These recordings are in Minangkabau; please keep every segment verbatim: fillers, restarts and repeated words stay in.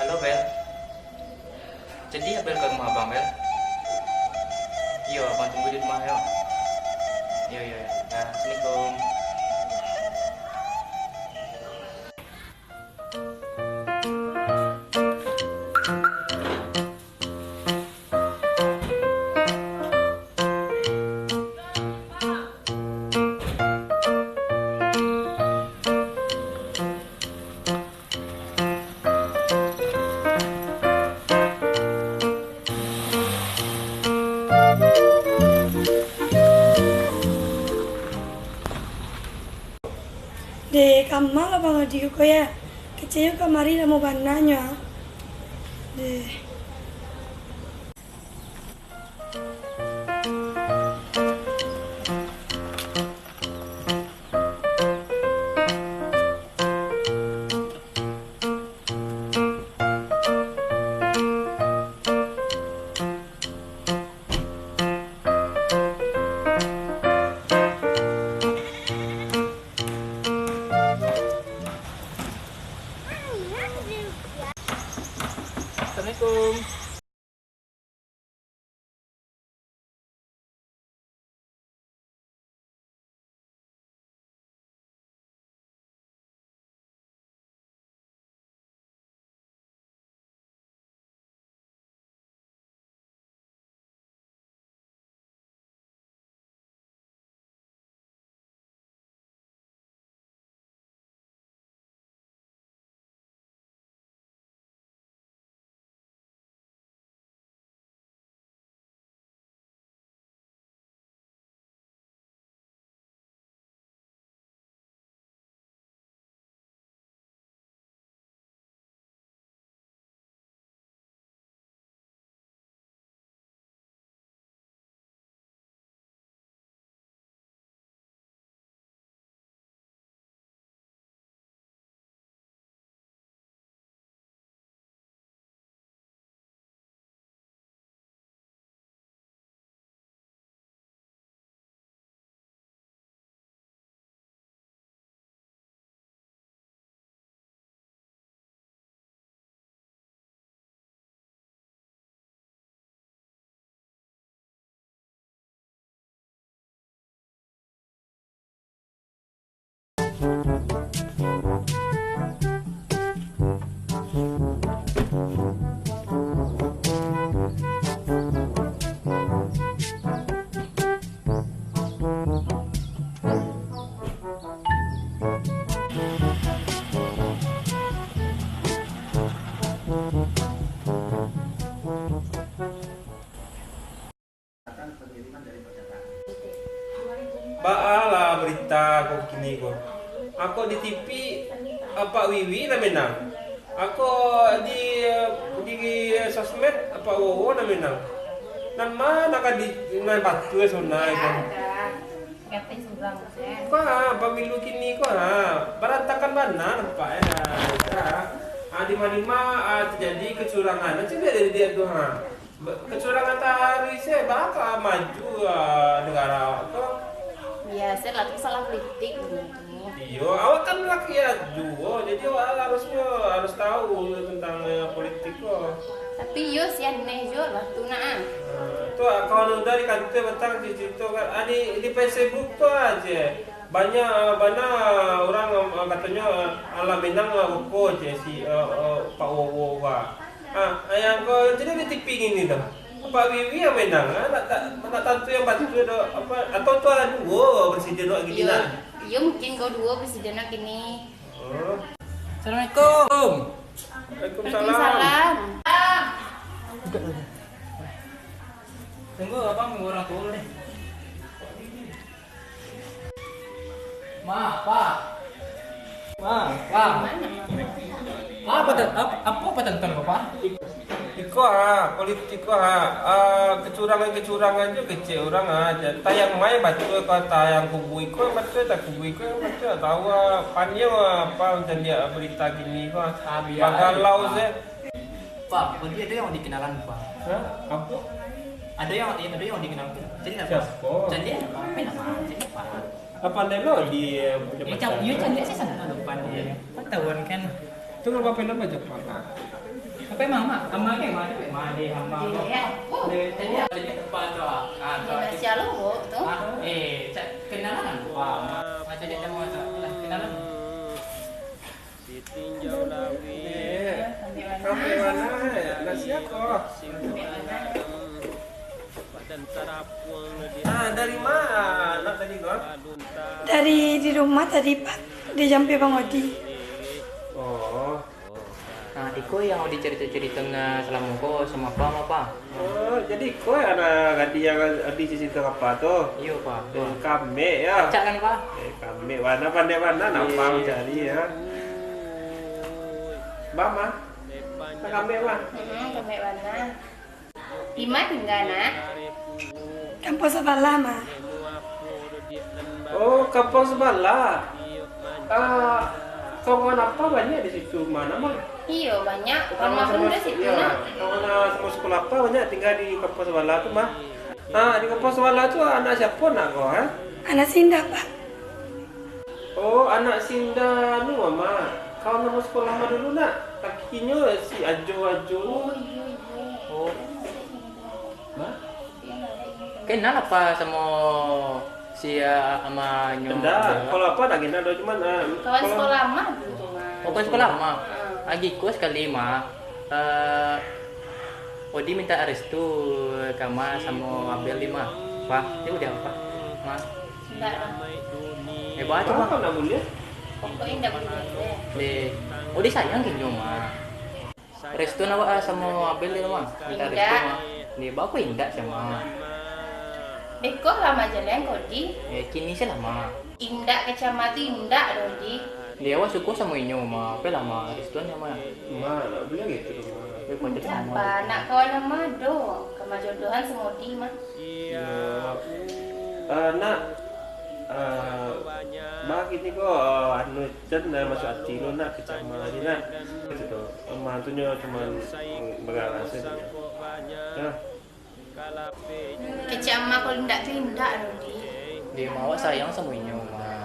Halo, Bel. Jadi, Bel ka rumah abang, Bel? Iyo, abang tunggu di rumah, yo. Iyo, iyo, iyo. Nah, assalamualaikum. Deh, kama lah Bang Adi ko ya. Keceknyo kamari lamo bana nyo, ah. Deh. Assalamualaikum. Baa lah barita ko kini ko. Ako di T V, Apak Wiwi nan menang. Ako di, di sosmed, Apak Wowo nan menang. Nan ma nan ka di, nan batua sabananyo ko? Ko ha, pamilu kini ko ha, barantakan bana nampak e ha. Ha, dima-dima, ha, tajadi kacurangan. Macam mana dia tu ha? Ba-, kacurangan taruih se, baa ka maju, ah, nagara awak ko? Iyo, se lah tu masalah politik dunia tu. Iyo, awak kan rakyat juo, jadi awak harusnyo harus tahu tentang, eh, politik ko. Tapi iyo, si aneh juo lah tu nak, ah. Ah, tu, ah, kawan Uda di kantua batang di situ kan, ah, di, di Facebook tu aja. Banyak, ah, bana urang, ah, katonyo, ah, alah menang, ah, woko je si, ah, ah, Pak Wowo, wah. Ah, yang ko jadi di T V gini tu. Pak Wiwi yang menang, ah, nak, nak, nak tantu yang batua tu, apa, atau tu ada duo presiden wak gini Iyo, nak? Iyo mungkin kau duo presiden wak gini. Oh. Assalamualaikum. Waalaikumsalam. Waalaikumsalam. Tunggu, abang, tunggu orang tua dulu deh. Ma, Pa. Ma, Pa. Ma, apa tan-, ap-, apo patantuan ko, Pa? Iko ha, politik ko ha, ah, kacurangan-kacurangan jo kecek urang ha, ja-, tayang mai batua ko, tayang kubu iko yang batua, tayang kubu iko yang batua, tahu ha, paniang ha, apa macam dia berita gini ko ha. Ah, biar Bagalau aja, Pa. Se. Pa, tadi ado yang dikenalan, Pa. Hah? Apo? Ado yang, ado yang dikenalan. Jadi apo? Siapo? Jadi apo? Apo nama? Jadi apo? Apo anda lo di, eh, Yo, jabatan? Cam-, yo, cantik sih sana depan dia. Ketahuan kan? Tu nggak apa-apa, nama aja, Pa. Capek mah, Mak. Amak ni, Mak, capek mah. Deh, amak. Deh, tadi ada di depan tu, ah. Ah, tu. Dah siap lo, Bu, tu. Ah, eh, cak, kenalan, Mak. Ah, cak, cak, cak, cak, kenalan. Eh, sampai mana, eh? Dah siap, kok. Ah, dari mana nak tadi, kok? Dari di rumah tadi, Pak. Di jampi Bang Odi. Oh. Nah, iko yang Odi carito-carito na salamo ko samo apa, apa? Oh, jadi iko ya anak gadih yang Odi carito apa tu? Iyo, Pak. Eh, kambek ya? Acak kan, Pak? Eh, kambek, mana pandai mana, nampak mencari ya. Bama, kambek, Bang. Hmm, kambek bana. Di ma tingga, Nak? Kampuang sabalah, Ma. Oh, kampuang sabalah. Ah, kawan apa banyak di situ, Ma, Ma? Iyo, banyak. Kawan-kawan ma pun di situ, Nak. Kawan, ah, samo sekolah apa banyak tingga di kampuang sabalah tu, Ma? Ah, di kampuang sabalah tu anak siapa, Nak, kau, ha? Anak si Indah, Pak. Oh, anak si Indah anu, Mak. Kawan samo sekolah Mak dulu, Nak. Lakinyo si Ajo-Ajo. Oh, iyo, iyo. Oh. Mak? Kenal apa samo si, ah, amanyo? Indak, kalau apa ndak kenal doh, cuman, ah, kawan sekolah Mak dulu tu, Mak. Oh, kawan sekolah Mak. Ah. Agi ko sakali, Mak. Eh, Odi minta restu ka Ma samo Abel di Ma. Wah, yo udah apa? Ma. Indak lah. Eh, bah, coba. Apa nak buliah? Pokoknya indak buliah. Deh, Odi sayang ka inyo, Ma. Restu awak, ah, samo Abel di Ma. Minta restu, Ma. Deh, bah, aku indak samo Ma. Beko lah Ma jalan ko, Di. Eh, kini se lah, Ma. Indak ka cama tu indak doh, Di. Deh, awak suko samo inyo, Ma. Apolah, Ma, restuan, Ma. Ma, nak buliah gitu, Ma. Indak, Pak. Nak kawan Ma doh. Ka Ma jodohan samo Odi, Ma. Iyo. Ah, nak, ah, Ma kini ko, ah, anu, jan lah masuak ati lo, nak, ka cama se, nak. Gitu. Ma tu nyo cuman, mm, bagaras se. Yo. Kecek Ma, kalau indak tu indak doh, Di. Deh, Ma, awak sayang samo inyo, Ma.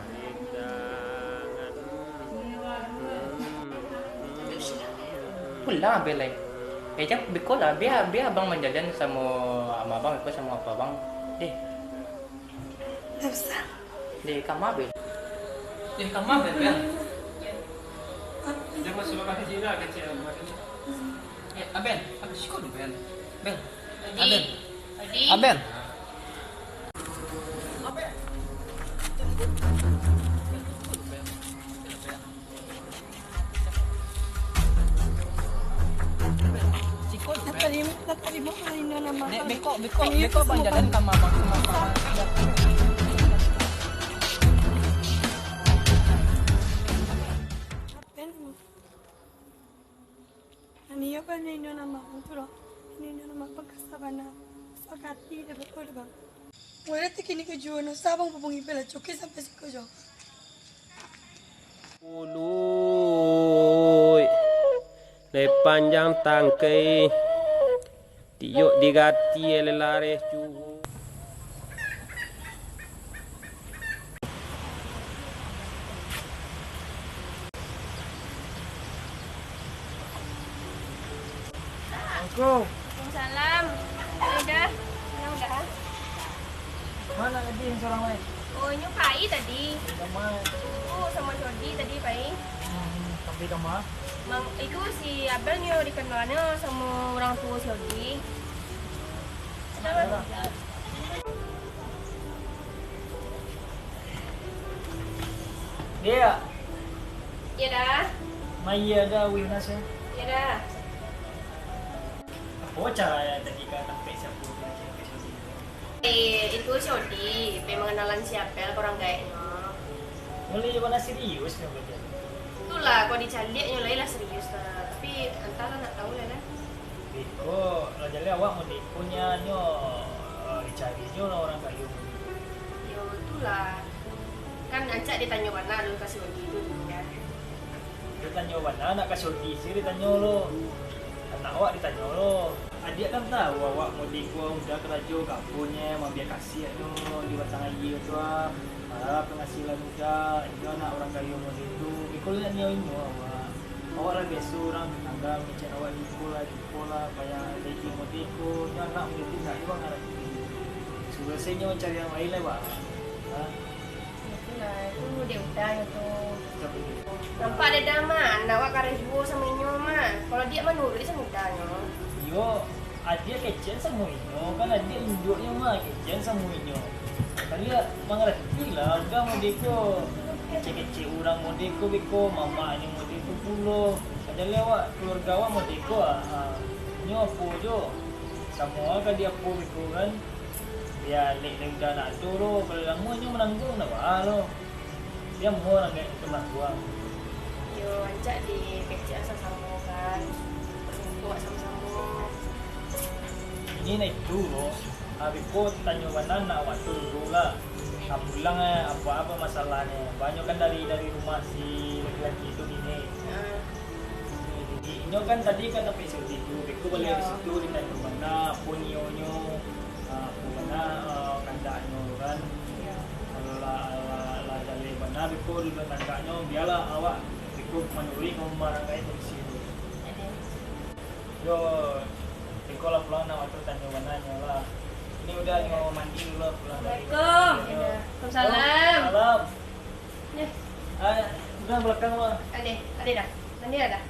Pulang, Abel, lai. Eh, jan, beko lah. Bia, bia abang manjalan samo ama abang, beko samo apa abang. Deh. Ndak usah. Deh, ka ma, Bel? Deh, ka ma, Bel, Bel? Jan masuak ka siko, kecek Abel. Eh, Abel, Abel, siko dulu, Bel. Bel. Odi. Abel. Odi. Abel. Ndak tarimo, ndak tarimo kalau indak nama. Dek, beko, beko, beko abang jalan ka ma abang, ka ma abang. Apo nan iyo bana indak nama abang tu lo. Indak nama abang kasa bana. Sakati dek beko dek bang. Mulai dari kini ka juo, ndak usah abang hubungi balaco, oke, sampai siko jo. Uluik, lai panjang tangkai, tiok digati lai lareh juo. Assalamualaikum. Waalaikumsalam. Udah? Senang dah? Mana tadi yang surang lain? Oh, inyo pai tadi. Sama. Oh, samo si Odi tadi pai. Hmm, tapi sama. Mang, itu si Abel nyo dikenalnyo samo urang tuo si Odi. Ada. Dia. Iya dah. Maya dah, Wina sih. Iya dah. Apo cara tadi ka tampek siapo tu? Eh, itu si Odi, pai manganalan si Abel ka urang gaeknyo. Mulai bana serius nyo belajar. Itulah, kok dicaliak nyo lai lah serius lah. Tapi antahlah, ndak tahu lah kan. Beko, lah jaleh awak mode iko nyo, eh, dicari jo lah urang kayo. Yo, itulah. Kan rancak ditanyo bana dulu ka si Odi tu, kan. Ditanyo bana, nak ka si Odi se ditanyo lo. Anak awak ditanyo lo. Adiak kan tahu awak mode iko udah karajo ka apo nyo, maambiak kasiak tu di batang aia tu, ah. Alah, penghasilan udah, inyo anak urang kayo mode tu. Beko lah nio inyo awak. Awak lah biaso urang tetangga mangecek awak, iko lah, iko lah, payah lagi model ko, nyo anak model tu ndak ado mangarati. Suruah se nyo cari yang lain lah, Bang. Ha? Itulah, itu dek udah nyo tu. Nampak dek udah mah, anak awak kareh juo samo inyo mah. Kalau diak manuruik samo udah nyo. Iyo, Adiak kecekan samo inyo, kan adiak induaknyo mah kecekan samo inyo. Kalian mangarati lah, agak model ko. Kecek-kecek urang model ko beko, mamaknyo model ko pulo. Padahal awak, keluarga awak model ko, ah, ah. Inyo apo jo? Samo ka di apo beko kan? Bia lek-lek udah nak ado lo, kalau lamo inyo manangguang, ndak baa lo. Dia muo urang gaek itu mah buang. Yo, rancak dikecek sasamo kan. Berkumpul samo-samo. Ini nah itu lo. Abih ko tanyo bana nak waktu dulu lah. Ah, pulang eh, apa-apa masalahnyo. Banyak kan dari, dari rumah si laki-laki itu gini. Heeh. Jadi, inyo kan tadi kan sampai situ, beko baliak di situ, ditanyo bana, apo nio-nyo, ah, apo bana, ah, kandaknyo kan. Iyo. Kalau lah, lah, lah jaleh bana, beko dulu kandaknyo, bialah awak beko manuruik ka rumah urang gaek polisi tu. Ado. Yo, beko lah pulang nak waktu tanyo bananyo lah. Ini udah nyo mandi dulu lah pulang dari. Assalamualaikum. Yo. Waalaikumsalam. Salam. Nih. Ah, udah belakang lo. Ade, ade dah. Ade dah.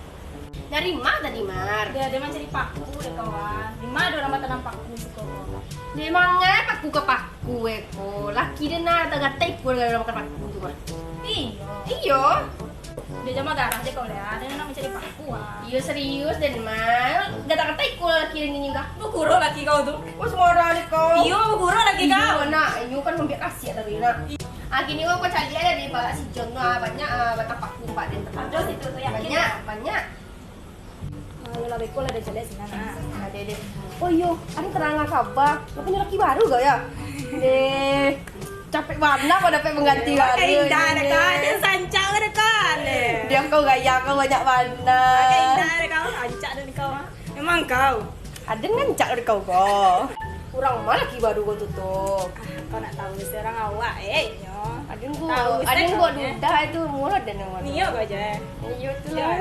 Dari ma tadi, Mar? Dia, dia mancari paku deh, kawan. Di ma ada orang batanam paku tu, kawan? Dia mangai paku ka paku, eh, ko. Laki dia nak tagatai ko dalam makan paku tu, Mar. Iyo. Iyo. Dia jama garah je kau lihat. Dia nak mancari paku, ah. Iyo, serius, den, Mar. Gatai-gatai ko laki dia ni juga. Begurau laki kau tu. Oh, semua orang ni kau. Iyo, begurau laki kau. Iyo, nak. Iyo kan ambiak kasiak tadi, nak. Ah, kini ko kau caliak lah di balak si John tu, ah, banyak, ah, batang paku, Pak, den. Ado situ tu, yakin? Banyak, banyak. Ah, yo lah, beko lah, den caliak sinan, ah. Ade, ade. Oh iyo, ado tarang kaba. Ngapo nyo laki baru kau yo? Eh, capek bana kau dapek pengganti baru. Pakai indah dah kau, ado sancak dah kau, leh. Dia kau gaya kau banyak bana. Pakai indah dah kau, rancak dah kau, ah. Memang kau. Aden rancak dari kau ko. Urang ma laki baru ko tu tu? Ah, kau nak tahu se urang awak, eh, nyo. Aden ko, tahu se aden ko kau, eh. Duda itu murah dan yang mana? Nio kau je. Iyo tu lah.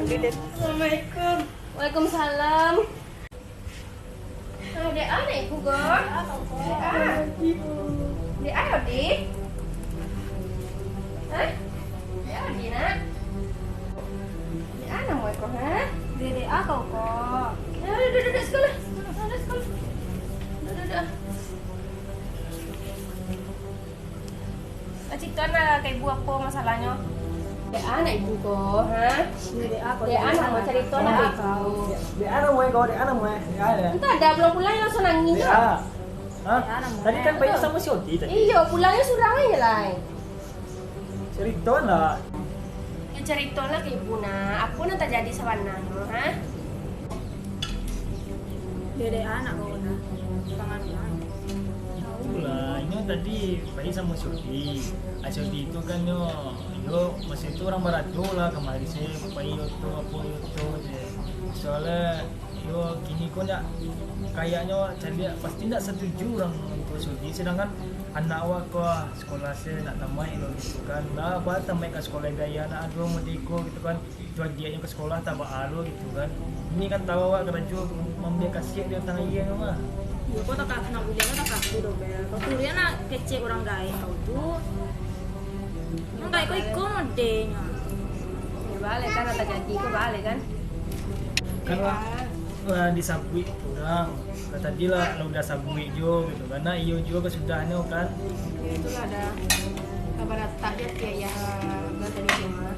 Aden. Assalamualaikum. Waalaikumsalam. Ah, dek ah, nak ibu ko? Dek ah. Dek ah, Odi. Hah? Dek ah, Odi, nak? Dek ah, namo iko, ha? Dek, dek ah, kau ko. Nah, duduk, duduk, sekolah. Duduk, duduk, sekolah. Duduk, duduk. Kacitoan lah ka ibu apo masalahnyo. Dek ah, nak ibu ko, ha? Dek ah, kau. Dek ah, nak mau carito nak ibu. Dek ah, namo iko, dek ah, namo iko. Dek ah, ya. Entah, dah pulang-pulang langsung nangih. Dek ah. Hah? Tadi kan baik samo si Odi tadi. Iyo, pulangnyo surang aja lai. Caritoan lah. Yo, caritoan lah ka ibu nak. Apo nan tajadi sabananyo, ha? Dek ah, nak kawan lah. Tangan lah. Tahu lah, inyo tadi pai samo si Odi. Ah, si Odi tu kan nyo, yo, masa itu urang barado lah, kamari se pai yo tu, apo yo tu je. Soalnyo Yo, kini ko ndak, kayaknyo caliak pasti ndak satuju urang tuo si Odi, sedangkan anak awak ko, ah, sekolah se ndak tamaik lo gitu kan. Lah, ba tamaik ka sekolah biaya anak ado model ko gitu kan. Itu adiaknyo ka sekolah tabaa lo gitu kan. Ini kan tahu awak karajo mambiak kasiak di batang aia ko mah. Iyo, ko takah, nak buliah ko takah tu doh, Bel. Kau tu dia nak kecek urang gaek kau tu. Urang gaek ko iko modelnyo. Yo, baleh kan, lah tajadi ko baleh kan. Kan lah, lah disabuik urang. Lah tadi lah, lah udah sabuik juo gitu kan. Nah, iyo juo kasudahnyo kan. Yo, itulah dah. Lah baratak je ati ayah, lah tadi tu mah.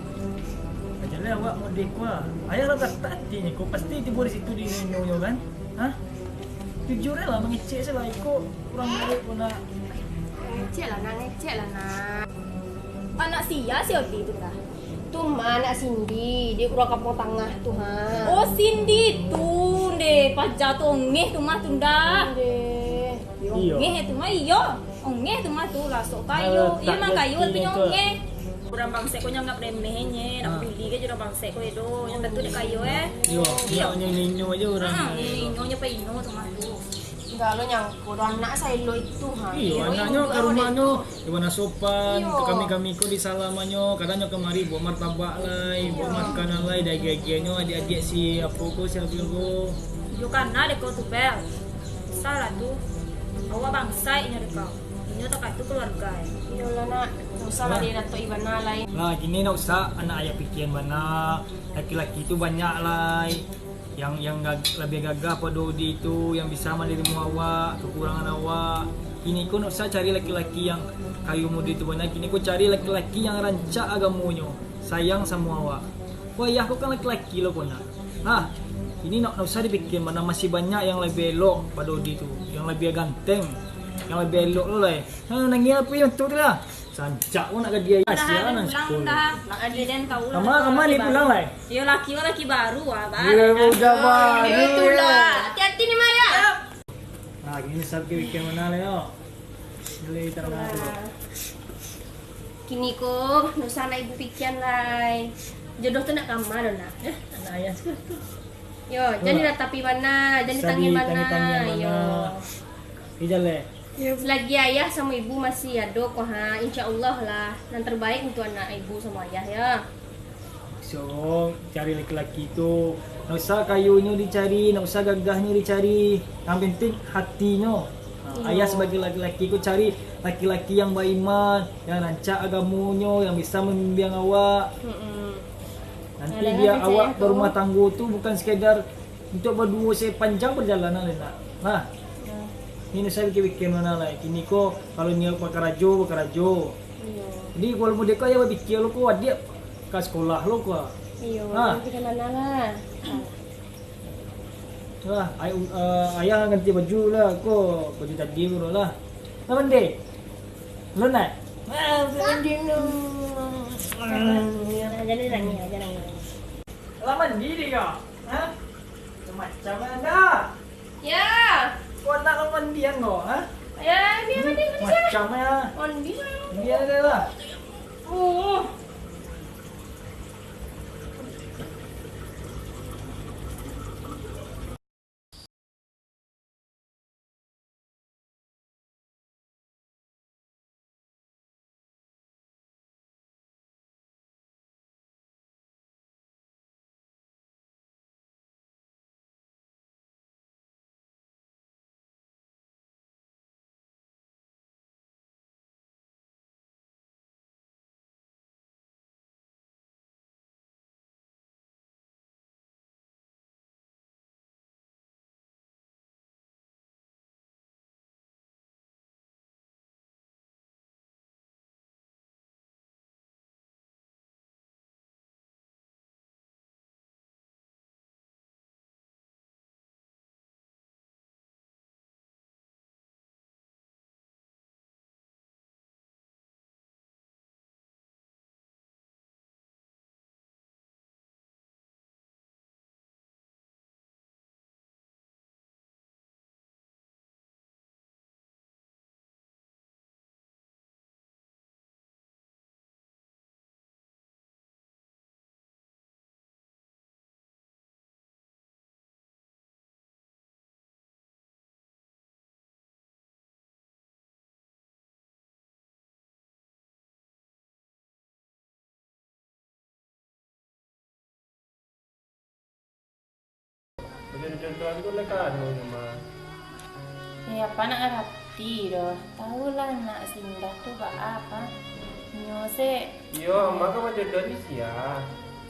Jaleh awak model ko ah. Ayah lah baratak atinyo ko. Pasti tibo di situ di inyo kan. Hah? Jujur lah, mangecek se lah iko urang gaek ko nak. Ngecek lah nak, ngecek lah nak. Anak sia si Odi tu dah. Tu mah anak Cindy, dia urang Kampung Tangah tu, ha. Oh, Cindy tu, ndeh, paja tu ongeh tu mah tu ndak. Ndeh. Iyo. Ongeh tu mah, iyo. Ongeh tu mah tu, rasok kayo. Iyo, memang kayo tapi nyo ongeh. Urang bangsek ko nyo anggap remeh nyo, nak peduli ka jo urang bangsek ko, Edo. Nyo tantu dek kayo, eh. Iyo, iyo. Nyo, nyo, nyo aja urang. Ha, nyo, nyo, nyo pa ino tu mah tu. Gak lo nyangko doh anak saelok itu, ha. Iyo, anaknyo ka rumahnyo, di mano sopan, kami-kami ko disalamannyo, kadang nyo kamari bawa martabak lai, bawa makanan lai, diagiah-agiahnyo adiak-adiak si apo ko, si Abil ko. Iyo, kana dek kau tu, Bel. Salah tu. Awak bangsaiknyo dek kau. Inyo takah tu kaluarga. Iyolah, Nak. Ndak usah lah didatok-i bana lai. Nah, kini ndak usah anak ayah pikian bana. Laki-laki tu banyak lai. Yang, yang gag-, labiah gagah pado Udi tu, yang bisa manarimo awak, kakurangan awak. Kini ko ndak usah cari laki-laki yang kayo model tu bana. Kini ko cari laki-laki yang rancak agamonyo, sayang samo awak. Ko ayah ko kan laki-laki lo ko nak. Nah, kini ndak, ndak usah dipikia bana, masih banyak yang labiah elok pado Udi tu, yang labiah ganteng, yang labiah elok lo lai. Nah, nangih apo yang tu lah. Sancak ko nak ka dia. Dah, sia dah nan pulang sekolah. Dah. Nak ka dia den tahu lah. Kama, kama ni pulang lai? Yo, laki, laki baru ah, baru. Yo, udah baru. Itulah. Hati-hati ni, Maya. Nah, kini sabab ke weekend bana lai, yo. Boleh tak nak tu. Kini ko, ndak usah anak ibu pikian lai. Jodoh tu ndak kama doh, Nak. Eh, anak ayah tu. Yo, jan diratapi bana, jan ditangih bana. Yo. Ijal, eh. Selagi ayah samo ibu masih ado ko, ha, insya Allah lah, nan terbaik untuk anak ibu samo ayah, ya. So, cari laki-laki tu, ndak usah kayonyo dicari, ndak usah gagahnyo dicari, yang penting hatinyo. Ha, ayah sebagai laki-laki ko cari laki-laki yang baiman, yang rancak agamonyo, yang bisa mambimbing awak. Mm-mm. Nanti biar awak barumah tanggo tu bukan sekadar untuk baduo sapanjang perjalanan lai, Nak. Nah. Ini saya pikir-pikir bana lai. Kini ko, kalau nio bakarajo, bakarajo. Iyo. Jadi, kalau mode ko, ayah bapikia lo ko, adiak ka sekolah lo ko. Iyo, nah. Pikir bana lah. Lah, ay-, eh, ayah ganti baju lah ko, baju tadi ko lah. Lah mandi? Belum, Nak? Ah, belum mandi, no. Jangan nangis, jangan nangis. Lah mandi dek kau? Ha? Macam mana? Ya. Kau nak lah mandian kau, ha? Ya, biar mandi, mandi. Macam mana? Mandi, sayang. Biar dia lah. Oh. Bajodoh-jodohan tu lah ka anu nyo mah. Eh, apa nak ngarati doh. Tahulah nak si Indah tu baa, apa. Nyo se. Iyo, mah ka bajodoh di sia.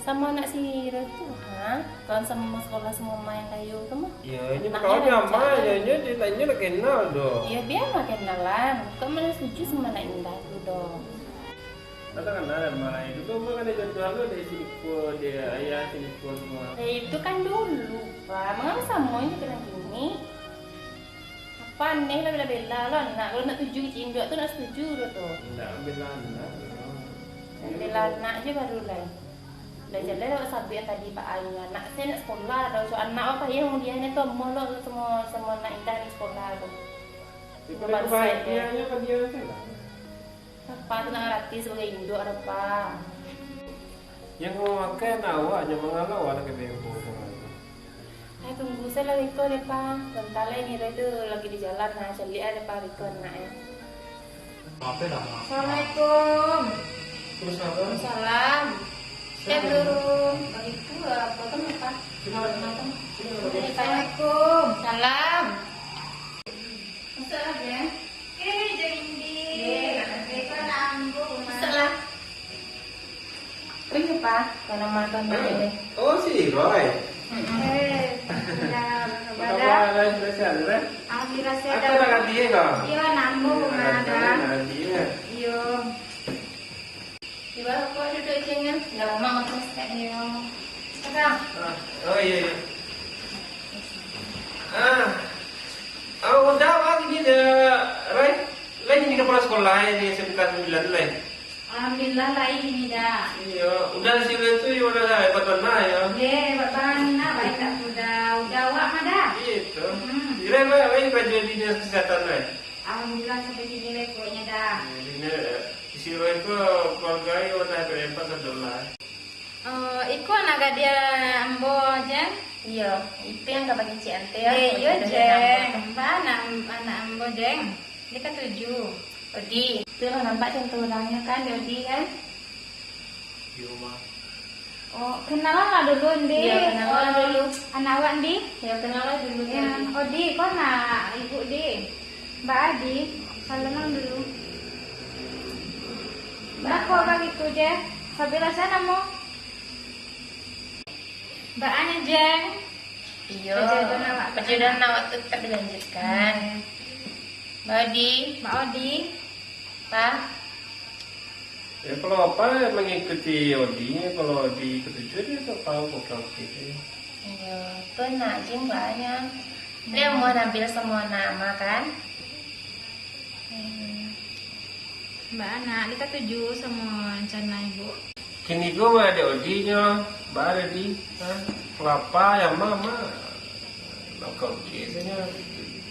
Samo anak si Roi tu, ha? Kawan samo sekolah samo main kayu tu mah. Iyo, inyo kawan nyo mah, inyo, inyo, inyo nak kenal doh. Iyo, biar mah kenalan. Kok mana setuju samo anak Indah tu doh. Katakanlah, Mai, dulu mah kan dijodohan lo dari si Niko, dari ayah si Niko semua. Eh, itu kan dulu, Pak. Mangapa samo inyo kadang kini? Apa aneh lah bela-bela lo anak. Kalau nak tuju kecil induak tu nak setuju lo tu. Ndak bela anak, memang. Bela anak je baru lah. Lah jaleh awak sabuik yang tadi Pak Ayu. Anak saya nak sekolah, dah usah anak awak payah mudiahnyo tu, amuah lo samo, samo anak Indah nak sekolah tu. Itu bangsa kebahagiaannyo ke dia tu lah. Apa tu nak ngarati sabagai induak, Rapa? Yang kamu makan awak, jangan mangalau anak kebengkong tu. Ai, tunggu Lah, Riko deh, Pa. Bentar lai, Nira tu lagi di jalan, nah. Caliak ah deh, Pa, Riko nak, eh. Assalamualaikum. Waalaikumsalam. Cek dulu. Baitu, apa tu, Pa? Assalamualaikum. Salam. Masuk lah, Jeng. Eh, Jeng Indi. Masuk lah. Oh iya, Pa, kalau makan ini. Oh, si Roy. Mm-mm. Eh, dah, Apa dah. Kabar, Roy? Sudah sehat, Roy? Alhamdulillah, sehat. Aku dah ganti, ya, kau? Iya, nambah rumah dah. Ganti, ya. Iya. Di bawah kok duduk, Ceng, ya? Dah lama makan sekat ni, ya. Apa? Ah, oh, iya, iya. Ah. Ah, udah, Bang, ini dah, Roy. Lai ini kepala sekolah, ini S M K sembilan, lai. Alhamdulillah, lai ini dah. Iya, udah si Roy tu, ya, udah dah hebat bana, ya. Ye, hebat bana, baik tak udah. Udah awak mah dah. Iya, tu. Hmm. Kira, Roy, Roy kerja di dinas kesehatan, lai. Alhamdulillah, sampai sini lah pokoknya dah. Iya, ini, eh, isi Roy tu keluarga, ya, udah hebat-hebat, alhamdulillah. Eh, iko anak gadih ambo, Jeng? Iyo, itu yang ka bakecek ante, yo. Eh, iyo, Jeng. Ba anak, anak ambo, Jeng? Dia katuju. Odi. Tu lah nampak contoh urangnyo kan, di Odi kan? Iyo, Ma. Oh, kenalan lah dulu, Ndi. Iyo, kenalan lah dulu. Anak awak, Ndi? Iyo, kenalan dulu, Ndi. Odi, ko anak ibu, Ndi? Ba Adi, salam dulu. Baa kok baitu, Jeng? Fabila, sia namo? Baa nyo, Jeng? Iyo, perjodohan awak, perjodohan awak tu tetap dilanjutkan. Hmm. Ba Odi. Ba Odi. Pa. Ya, kalau apa mengikuti Odi, kalau Odi ketujuh, dia tak tahu kok kalau gitu. Iyo, tu nak Jeng banyak. Dia mau nampil semua nama, kan? Hmm. Baa nak, dia katuju samo rencana ibu. Kini ko mah ada Odi nyo, baa Odi, ha? Kelapa, ya, Ma, Ma. Nak kau beli saja,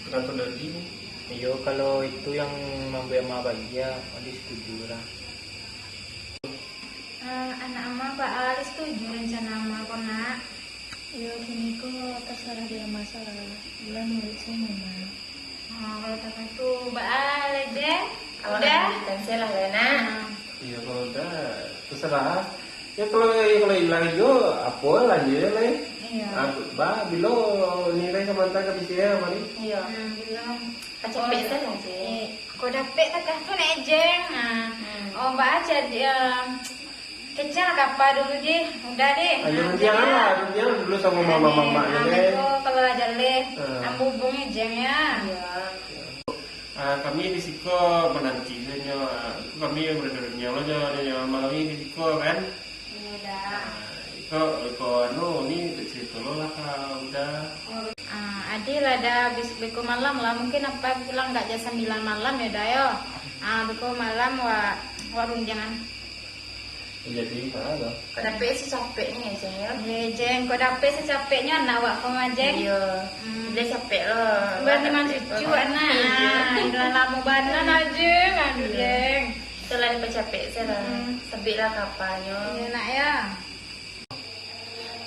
tergantung dari Odi. Iyo, kalau itu yang mambuek Ama bahagia, Odi setuju lah. Eh, anak Ama, baa setuju rencana Ama ko, Nak? Iyo, kini ko terserah di Ama salah. Bulan murid saja, Nak. Oh, kalau takah tu, baa lai, Jeng? Udah? Kalau dah, cancel lah, Nak. Ah. Iyo, kalau udah, terserah. Ya, kalau, ya, kalau hilang juo, apo lah, Jeng, lai. Iyo. Ah, ba, bilo nilai samantang ka bisa, Mari? Iyo. Hmm, bilo. Kacapek sajo, Jeng. Eh, kok dapek takah tu, Nak, Jeng? Nah. Hmm. Oh, baa cari, eh, kecek lah kapa dulu, Jeng. Udah deh. Ayo, nah, rundiang lah, rundiang dulu samo mamak-mamak, ah, Jeng. Beko kalau lah jaleh, ah, ambo hubungi Jeng, ya. Iya. Ah, kami di siko mananti sajo. Ah, kami berada di nyawa jo, di nyawa kami di siko, kan? Iyo, dah. Ah, iko, iko, anu, ni cerita lo lah, Kak, udah. Ah, Adi lah dah, bis-, beko malam lah. Mungkin apa pulang agak jam sambilan malam, ya, dah, yo. Ah, beko malam, wak, wak rundiangan. Jadi, ha, tu. Kok dapek sacapeknyo, Jeng, yo? Ye, Jeng, kok dapek sacapeknyo anak awak ko mah, Jeng? Iyo. Hmm. Dia capek lo. Bani mancucu anak. Iyo. Ah, ilah lamo bana nah, Jeng. Aduh, Jeng. Itulah dipacapek sajo lah. Hmm. Sabik lah kapanyo. Iyo, Nak, ya.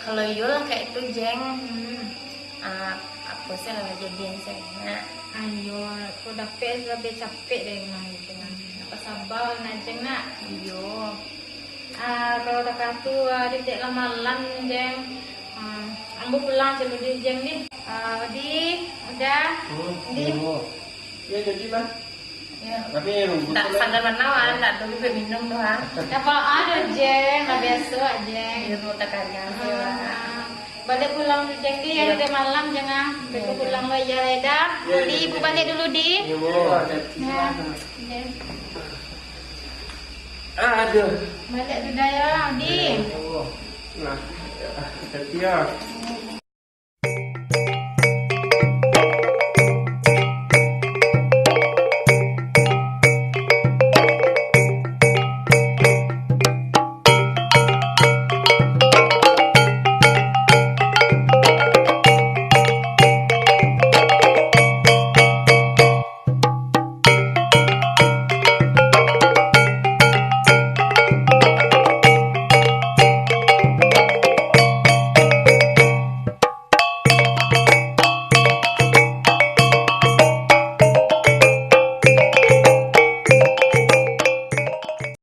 Kalau iyo lah kayak itu, Jeng. Hmm. Ah, apa sih lah jadian saya, Nak? Ayo, kok dapek labiah capek dari rumah itu, Nak. Apa sabar, Nak, Jeng, Nak? Iyo. Ah, kalau takah tu, ah, dek lah malam, Jeng. Ah, ambo pulang dulu di, Jeng, di. Ah, di, udah. Hmm, di. Iyo. Ya, jadi, Mas. Ya. Tapi nunggu tak tu lah. Sadar mana, ah, tak tahu juga minum tu, ah. Apa ada, Jeng? Lah biasa, Jeng. Di rumah tak kanyang, ah. Balik pulang dulu, Jeng, di. Ya. Udah malam, Jeng, ah. Iya, iya. Pulang lo, ya, dah. Iya, iya, iya. Di, ibu balik dulu, di. Iya, Bu. Ya. Iya. Ah, aduh. Balik sudah ya, Adi. Nah, hati-hati ya.